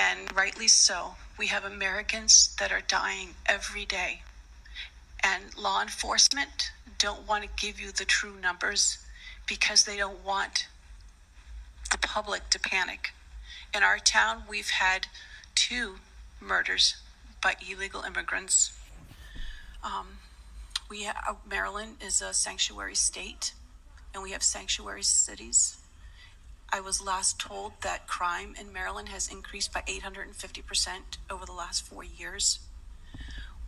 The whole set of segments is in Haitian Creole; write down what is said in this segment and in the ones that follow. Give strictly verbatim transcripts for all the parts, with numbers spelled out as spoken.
And rightly so. We have Americans that are dying every day. And law enforcement don't want to give you the true numbers because they don't want the public to panic. In our town, we've had two murders by illegal immigrants. Um, we ha- uh, Maryland is a sanctuary state, and we have sanctuary cities. I was last told that crime in Maryland has increased by eight hundred fifty percent over the last four years.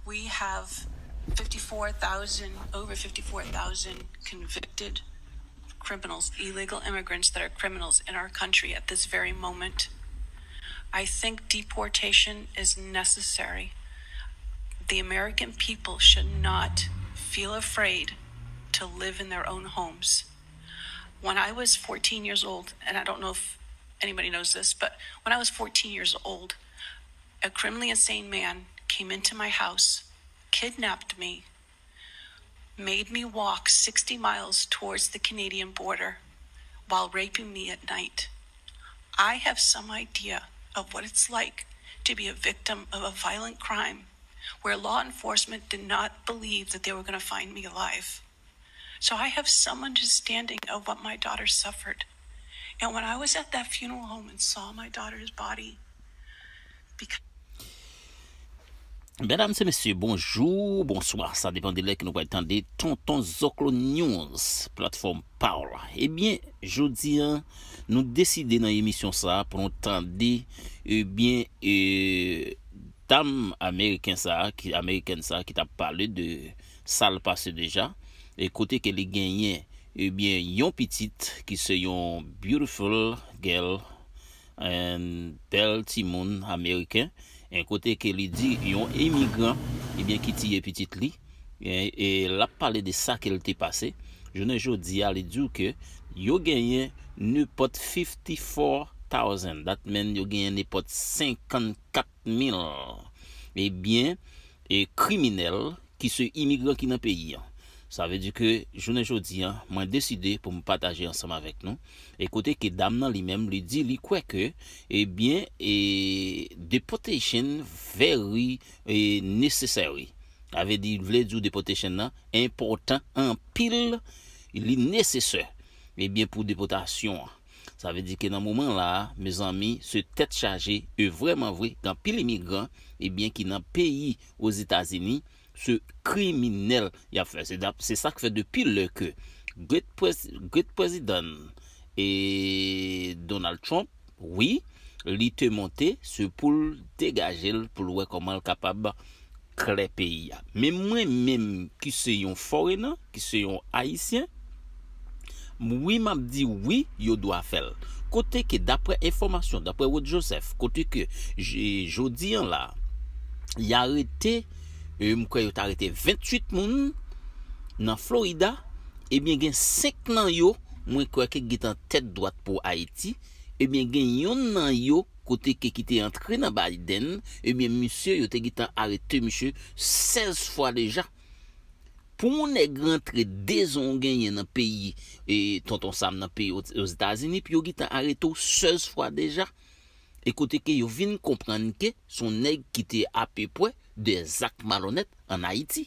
We have fifty-four thousand, over fifty-four thousand convicted criminals, illegal immigrants that are criminals in our country at this very moment. I think deportation is necessary. The American people should not feel afraid to live in their own homes. When I was fourteen years old, and I don't know if anybody knows this, but when I was fourteen years old, a criminally insane man came into my house, kidnapped me, made me walk sixty miles towards the Canadian border while raping me at night. I have some idea of what it's like to be a victim of a violent crime where law enforcement did not believe that they were going to find me alive. So I have some understanding of what my daughter suffered. And when I was at that funeral home and saw my daughter's body, because Medam e mesye, bonjou, bonswa. Sa depann de lè ke nou pral tande Tonton Zoklo News, platfòm pa w la. Ebyen, jodi a, nou deside nan emisyon sa a pou nou tande, ebyen, e, dam ameriken sa a, ki, amerikèn sa a, ki t ap pale de sa l pase deja, e kote ke li genyen, ebyen, yon pitit ki se yon beautiful girl, and bèl timoun ameriken, e kote ke li di yon imigran, ebyen, ki tiye pitit li, e, e l ap pale de sa ke l te pase. Jounen jodi a, li di w ke yo genyen nenpòt fifty-four thousand, that mean yo genyen nenpòt senkannkat mil, ebyen, e kriminèl ki se imigran ki nan peyi an. Sa vle di ke jounen jodi a, mwen deside pou m pataje ansanm avèk nou. E kote ke dam nan li menm, li di li kwè ke, ebyen, e deportation very, e, necessary. Sa vle di, vle di deportation nan enpòtan anpil, li nesesè, ebyen, pou depòtasyon an. Sa vle di ke nan moman la a, mezanmi, se tèt chaje, e vrèman vre, gen anpil imigran, ebyen, ki nan peyi Ozetazini, se kriminèl y ap fè. Se dap- se sa k fè depi lè ke great, pres, great President e Donald Trump, wi, li te monte, se pou l degaje l, pou l wè kòman l kapab klè peyi a. Men mwen menm ki se yon foreigner, ki se yon Ayisyen, wi, m ap di wi, yo dwa fè l. Kote ke, daprè enfòmasyon, daprè Rod Joseph, kote ke j- jodi an la, y arete, e, m kwè yo t arete ventuit moun nan Florida, ebyen, gen senk nan yo, mwen kwè ke gentan tèt dwat pou Ayiti, ebyen, gen yonn nan yo, kote ke ki te antre nan Biden, ebyen, misye, yo te gentan arete misye sèz fwa deja. Pou yon nèg rantre de zon w genyen nan peyi, e, Tonton Sam nan peyi Ozetazini, pou yo gentan arete w sèz fwa deja. E kote ke yo vin konprann ke se yon nèg ki te apepwè de zak malonèt an Ayiti.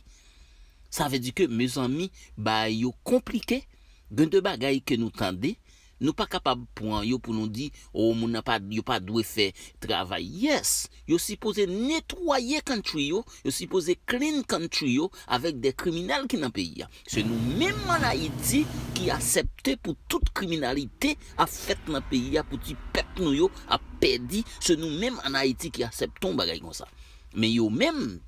Sa vle di ke, mezanmi, bagay yo konplike. Gen de bagay ke nou tande, nou pa kapab pran yo pou nou di, o, moun nan pa, yo pa dwe fè travay. Yes, yo sipoze netwaye country yo, yo sipoze clean country yo avèk de kriminèl ki nan peyi a. Se nou menm an Ayiti ki aksepte pou tout kriminalite ap fèt nan peyi a, pou ti pèp nou yo ap pèdi. Se nou menm an Ayiti ki aksepte yon bagay konsa. Men yo menm,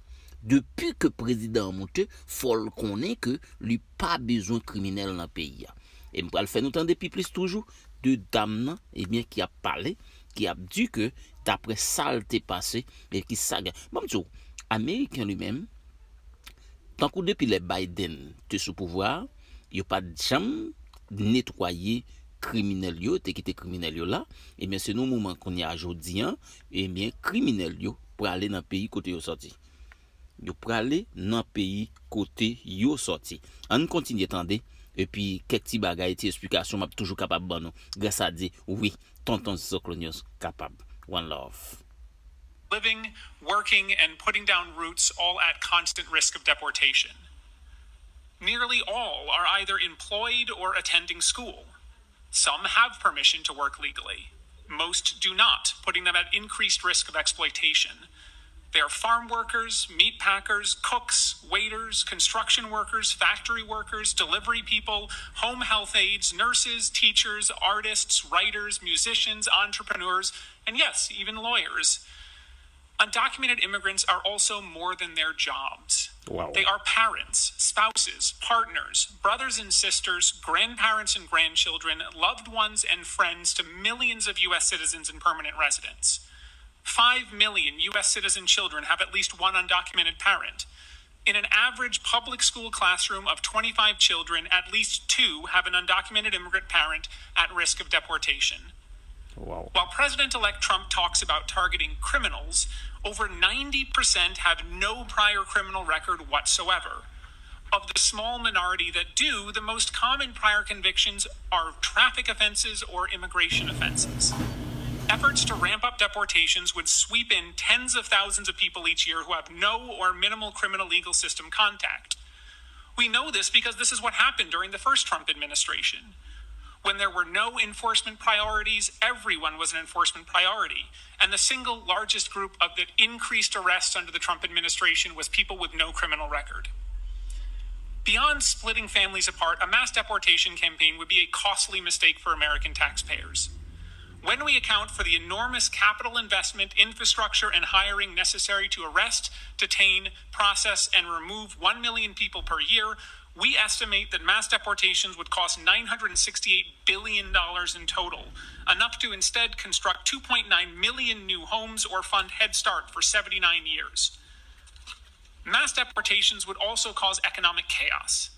depi ke prezidan an monte, fò l konnen ke li pa bezwen kriminèl nan peyi a. E m pral fè nou tande pi plis toujou de dam nan, ebyen, ki ap pale, ki ap di ke daprè sa l te pase, e ki sa gen. Ban m di w, Ameriken li menm, tankou depi lè Biden te sou pouvwa a, yo pa t janm netwaye kriminèl yo, te kite kriminèl yo la. Ebyen, se nan moman kounye a jodi an, ebyen, kriminèl yo prale nan peyi kote yo sòti. Yo prale nan peyi kote yo sòti. Ann kontinye tande, epi kèk ti bagay, ti esplikasyon m ap toujou kapab ban nou. Gras a Dye, wi, Tonton Zoklo News kapab. One love. living, working, and putting down roots, all at constant risk of deportation. Nearly all are either employed or attending school. Some have permission to work legally. Most do not, putting them at increased risk of exploitation. They are farm workers, meat packers, cooks, waiters, construction workers, factory workers, delivery people, home health aides, nurses, teachers, artists, writers, musicians, entrepreneurs, and yes, even lawyers. Undocumented immigrants are also more than their jobs. Wow. They are parents, spouses, partners, brothers and sisters, grandparents and grandchildren, loved ones and friends to millions of U S citizens and permanent residents. Five million U S citizen children have at least one undocumented parent. In an average public school classroom of twenty-five children, at least two have an undocumented immigrant parent at risk of deportation. Wow. While President elect Trump talks about targeting criminals, over ninety percent have no prior criminal record whatsoever. Of the small minority that do, the most common prior convictions are traffic offenses or immigration offenses. Efforts to ramp up deportations would sweep in tens of thousands of people each year who have no or minimal criminal legal system contact. We know this because this is what happened during the first Trump administration. When there were no enforcement priorities, everyone was an enforcement priority, and the single largest group of the increased arrests under the Trump administration was people with no criminal record. Beyond splitting families apart, a mass deportation campaign would be a costly mistake for American taxpayers. When we account for the enormous capital investment, infrastructure, and hiring necessary to arrest, detain, process, and remove one million people per year, we estimate that mass deportations would cost nine hundred sixty-eight billion dollars in total, enough to instead construct two point nine million new homes or fund Head Start for seventy-nine years. Mass deportations would also cause economic chaos.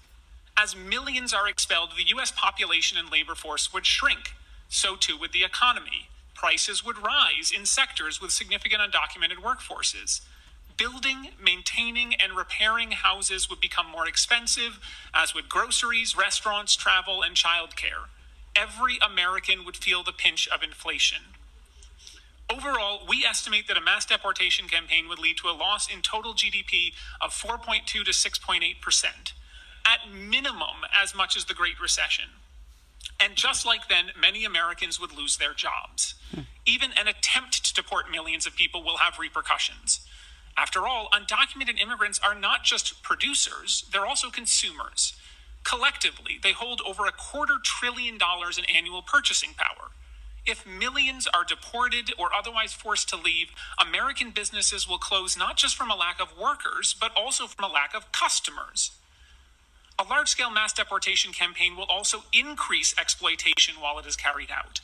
As millions are expelled, the U S population and labor force would shrink. So too would the economy. Prices would rise in sectors with significant undocumented workforces. Building, maintaining, and repairing houses would become more expensive, as would groceries, restaurants, travel, and childcare. Every American would feel the pinch of inflation. Overall, we estimate that a mass deportation campaign would lead to a loss in total G D P of four point two to six point eight percent, at minimum as much as the Great Recession. And just like then, many Americans would lose their jobs. Even an attempt to deport millions of people will have repercussions. After all, undocumented immigrants are not just producers, they're also consumers. Collectively, they hold over a quarter trillion dollars in annual purchasing power. If millions are deported or otherwise forced to leave, American businesses will close not just from a lack of workers, but also from a lack of customers. A large scale mass deportation campaign will also increase exploitation while it is carried out.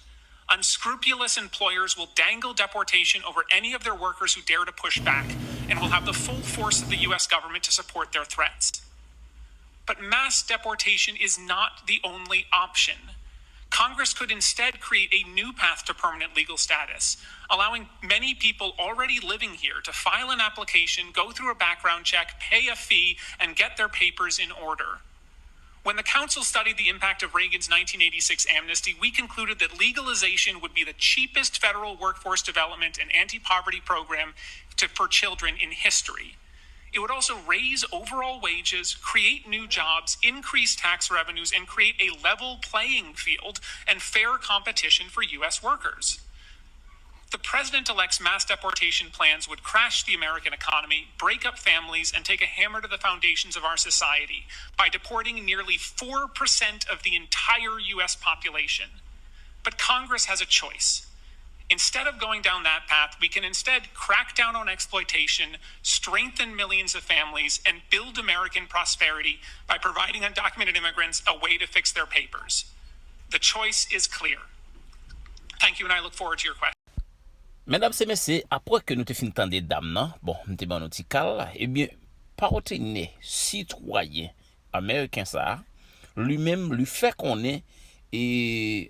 Unscrupulous employers will dangle deportation over any of their workers who dare to push back, and will have the full force of the U S government to support their threats. But mass deportation is not the only option. Congress could instead create a new path to permanent legal status, allowing many people already living here to file an application, go through a background check, pay a fee, and get their papers in order. When the Council studied the impact of Reagan's nineteen eighty-six amnesty, we concluded that legalization would be the cheapest federal workforce development and anti poverty program to, for children in history. It would also raise overall wages, create new jobs, increase tax revenues, and create a level playing field and fair competition for U S workers. The president elect's mass deportation plans would crash the American economy, break up families, and take a hammer to the foundations of our society by deporting nearly four percent of the entire U S population. But Congress has a choice. Instead of going down that path, we can instead crack down on exploitation, strengthen millions of families, and build American prosperity by providing undocumented immigrants a way to fix their papers. The choice is clear. Thank you, and I look forward to your questions. Medam e mesye, apre ke nou te fin tande dam nan, bon, m te ban nou ti kal, ebyen, patenè sitwayen ameriken sa a, li menm, li fè konnen e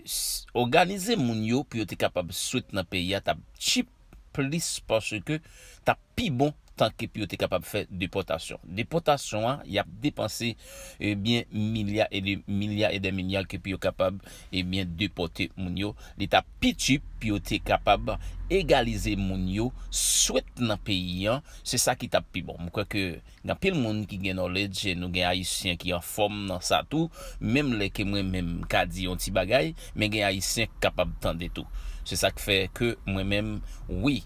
s- òganize moun yo pou yo te kapab sot nan peyi a t ap tchip plis paske t ap pi bon tan ke pou yo te kapab fè depòtasyon. Depòtasyon an, y ap depanse, ebyen, milya e de milya e de milya ke pou yo kapab, ebyen, depòte moun yo. Li t ap pi tchip pou yo te kapab egalize moun yo swèt nan peyi an. Se sa ki t ap pi bon. Mwen kwè ke gen anpil moun ki gen knowledge, e nou gen Ayisyen ki anfòm nan sa tou, menm lè ke mwen menm ka di yon ti bagay, men gen Ayisyen k kapab tande tou. Se sa k fè ke mwen menm, wi,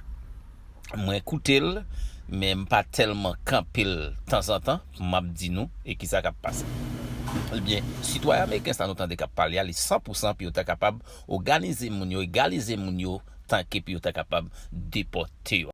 mwen koute l, men m pa tèlman kanpe l tanzantan, m ap di nou, e kisa k ap pase. Ebyen, sitwayen ameriken sa nou tande k ap pale a, li san pou san pou yo ta kapab òganize moun yo, egalize moun yo, tanke pou yo ta kapab depòte yo.